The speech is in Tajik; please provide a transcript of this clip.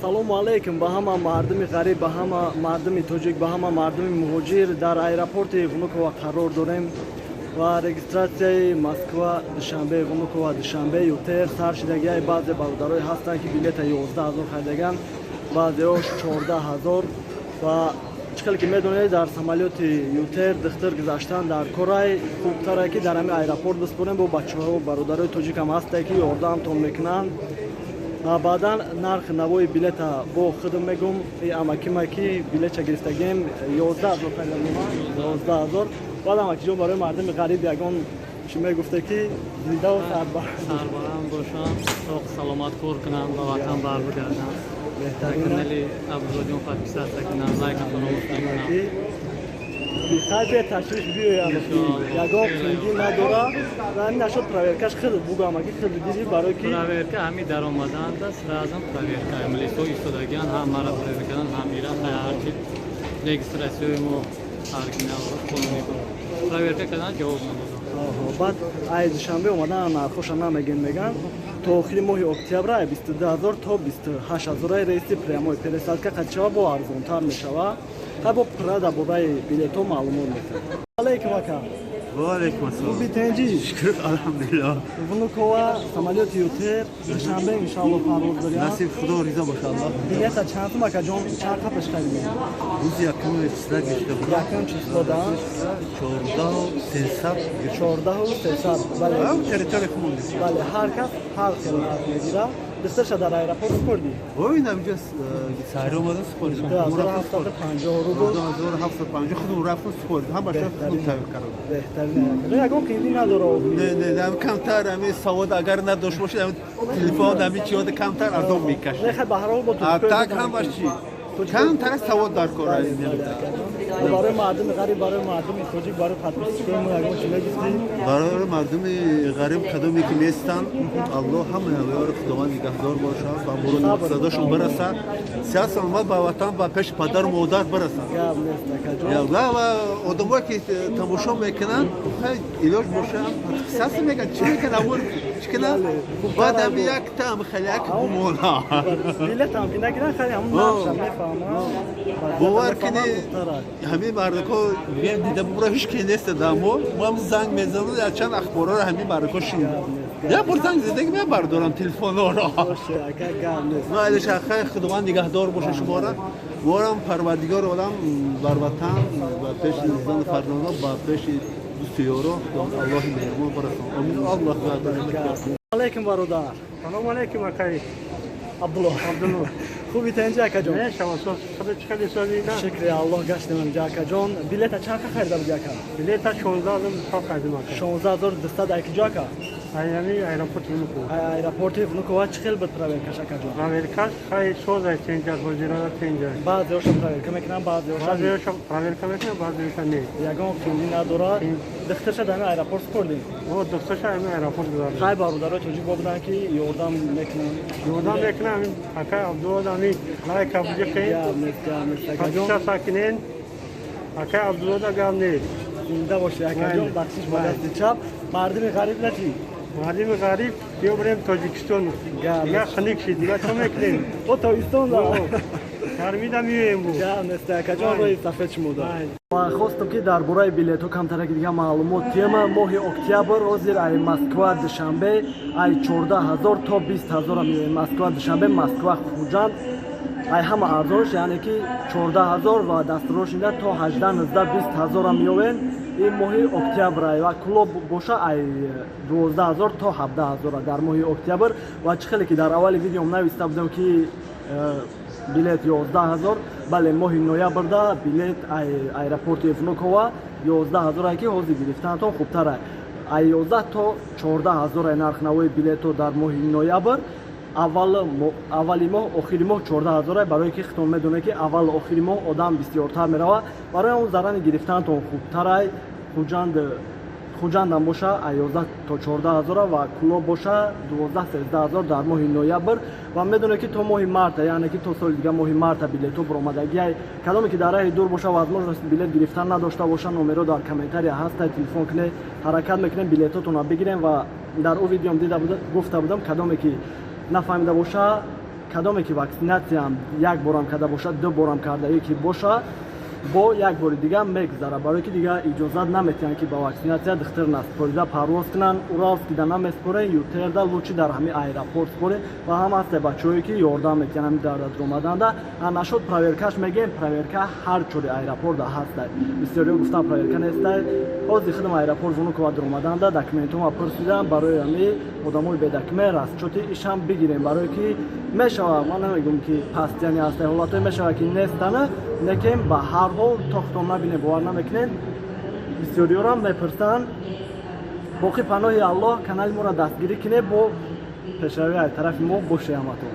Ассалому алайкум ба ҳама мардуми ғариб, ба ҳама мардуми тоҷик, ба ҳама мардуми муҳоҷир. Дар аэропорти Внуково қарор дорем ва регистратсияи Москва Душанбе, Внуково Душанбе ЮТэйр сар шидагиай. Баъзе бародарое ҳастанд, ки билета 11 000 харидаган, баъзеош 14 000. Ва чӣ хеле ки медонед, дар самолёти ЮТэйр духтур гузаштан дар корай хубтаре, ки дар ҳамин аэропорт биспорем. Бо бачаҳо, бародарои тоҷикам ҳастае, ки ёрдамтон мекунанд. Баъдан нархи навои билета бо худам мегум. Амакимаки билетча гирифтагем, 11 000 харидагема, 11 000. Баъд, амакиҷон, барои мардуми ғариб ягон чӣ мегуфте, ки зиндаву сарбаланд бошанд, соғ саломат кор кунанд, ба ватан барбигарданд, канали Абдуллоҷон подписаться кунанд, лайка фаромӯш накунанд. Бихайбе ташриф биёянд, ягон қиндӣ надора. Ҳамин нашуд, проверкаш хел бугу, амаки, хел диди, барои ки Проверка ҳами даромаданда сразу проверка, милисо истодагиан, ҳам мара проверка кардан, ҳам ира. Ҳарчи регистратсияи мо оригинал, қонунӣ буд, проверка кардан, ҷавоб надодам. Баъд ай Душанбе омадан нархоша намегӯен, меган то охири моҳи октябр ай 22 000 то 28 ҳазораи рейси прямой, пересадка қадшава бо арзонтар мешава. Ха, бо пурра дар бораи билетҳо маълумот метавад. Алейкум, ака. Ваалейкум ассалом. Хуби, тенҷи? Шукр, алҳамдулиллоҳ. Внуково самолёти ЮТэйр Душанбе иншаалло парвоз дорям. Насиб Худо ризо боша, Аллоҳ. Билета чанд сум, акаҷон, чанд қапаш харидем? Рӯзи якуми числа гирифта будам. Якум число да? 14 300. 14 300, бале. Территория хумон. Бале, ҳар кас ҳар хел нарх мегирад. Духтарша дар аэропорт супурдӣ? Ой, инҷа сайр омада супоридам. 2750 рубл. 2750 худум рафтам, супоридам. Ҳамаша худум тайёр кардам. Беҳтарин. Ягон қиндӣ надора? Не, не, камтар ҳами савод агар надошт бошед, ҳами телефон, ҳами чиёда камтар азоб мекашад. Не, хай, ба ҳар ҳол бо Так ҳамаш чи? Камтар савод дар кор. Барои мардуми ғариб, барои мардуми тоҷик, барои подписчикои мо ягон чи мегуфтӣ? Барои мардуми ғариб, кадоме ки нестанд, Аллоҳ ҳамаи ҳаворо Худованд нигаҳдор бошад, ба муроди мақсадашон бирасад, сиҳат саломат ба ватан, ба пеши падару модар бирасанд. Гап нест, акаҷон. Ва одамое ки тамошо мекунанд, хай, илоҷ бошад, подписаться мекунанд, чӣ мекунанд, чӣ кунанд, баъд ҳами якта хеле як бумона. Билетам ки нагиранд, хай, ҳамун нархша мефаҳманд. Бовар кунед, ҳамин мардако дида бубура, ҳеч ки нест дамо. Мо занг мезанам, якчанд ахборро ҳамин мардако шинидам. Як бор занг задаги ман бардорам телефонҳоро. Майлиша, хай, Худованд нигаҳдор боша шуморо, морам Парвардигор олам бар ватан, ба пеши зану фарзандо, ба пеши дӯсту ёро Аллоҳи меҳрубон бирасон. Омин, Аллоҳ. Алейкум, бародар. Салому алейкум, акай. Абдулло. Абдулло. Хуби, тенҷи, акаҷон? Не, шавасос. Худо чӣ хеле сози на? Шукри Аллоҳ, гаштем инҷа, акаҷон. Билета чанд харида буди, ака? Билета 16 200 харидам, ака. 16 200, дар киҷо, ака? Аями аэропорти Внуково. Аэропорти Внуково. Чӣ хел буд проверкаш, акаҷон? Проверкаш хай созай, тенҷа, ҳозирада тенҷа. Баъзеҳоша проверка мекунанд, баъзеҳоша Баъзеҳоша проверка мекунанд, баъзеҳоша не. Ягон қиндӣ надорад. Духтарша дар аэропорт супурдем? О, духтарша ами аэропорт гузардем. Хай, бародарои тоҷик бо буданд, ки ёрдам мекунанд. Ёрдам мекунанд, ами акай Абдулло, ами лайка буҷиқи. Гап нест, гап нест, акаҷон. Подписаться кунен. Акай Абдуллода гап нест. Зинда бошӣ, акаҷон, бахшиш ба дасти чап. Мардуми ғариб на чӣ? Мардуми ғариб, биё бирем Тоҷикистон. Дига хунук шид, дига чо мекунем? О, тобистон да. Гармида меоем бу. Гап нест, акаҷон, роҳи сафед шумо да. Ва хостам, ки дар бораи билетҳо камтараки дига маълумот тиема. Моҳи октябр ҳозир ай Москва Душанбе ай 14 000 то 20 000 меоем. Москва Душанбе, Москва Хуҷанд ай ҳама арзонш, яъне ки 14 000 ва дастрош ида то 18, 19, 20 ҳазора меовен. Ин моҳи октябр ай. Ва Кӯлоб боша ай 12 000 то 17 ҳазора дар моҳи октябр. Ва чӣ хеле ки дар аввали видеом нависта будем, ки билет 11 000, бале, моҳи ноябрда билет ай аэропорти Внуково 11 000 ай, ки ҳозир гирифтанатон хубтар ай. Ай 11 то 14 ҳазор ай нархнавои билетҳо дар моҳи ноябр, аввали моҳ, охири моҳ 14 000 ай, барое ки худтон медонед, ки аввал охири моҳ одам бисёртар меравад. Барои он зарани гирифтанатон хубтар ай. Хуҷанд, Хуҷандам боша ай 11 то 14 ҳазора ва Кӯлоб боша 12, 13 ҳазор дар моҳи ноябр. Ва медонед, ки то моҳи марта, яъне ки то соли дига моҳи марта билетҳо баромадагиай. Кадоме ки дар раҳи дур боша, возможности билет гирифтан надошта боша, номеро дар комментария ҳаста, телефон кунед, ҳаракат мекунем билетҳотонро бигирем. Ва дар ӯ видеом дида гуфта будам, кадоме ки нафаҳмида боша. Кадоме ки ваксинатсияам як борам карда бошад, ду борам кардаӣ ки боша, бо як бори дига мегузара, барое ки дига иҷозат наметиҳанд, ки ба ваксинатсия духтир наспорида парвоз кунанд. Уралскида намеспорен, ЮТэйрда лучше дар ҳамин аэропорт спорен. Ва ҳам ҳасте бачаҳое, ки ёрдам метиҳанд ҳамин дар омаданда. Нашуд, проверкаш мегем, проверка ҳар чори аэропорта ҳастай. Бисёриҳо гуфтан, проверка нестай. Ҳозир худам аэропорт Внукова дуромаданда документҳома пурсидам. Барои ҳами одамои бедокумент расчёти ишам бигирем, барое ки мешава. Ман намегӯм, ки пастияни ҳастай, ҳолатҳое мешава, ки нестана, лекин ба ҳар ҳол то худтон набинед, бовар намекунед. Бисёриёрам мепурсанд. Боқӣ паноҳи Аллоҳ. Канали моро дастгирӣ кунед, бо пешравӣ аз тарафи мо боше ҳаматон.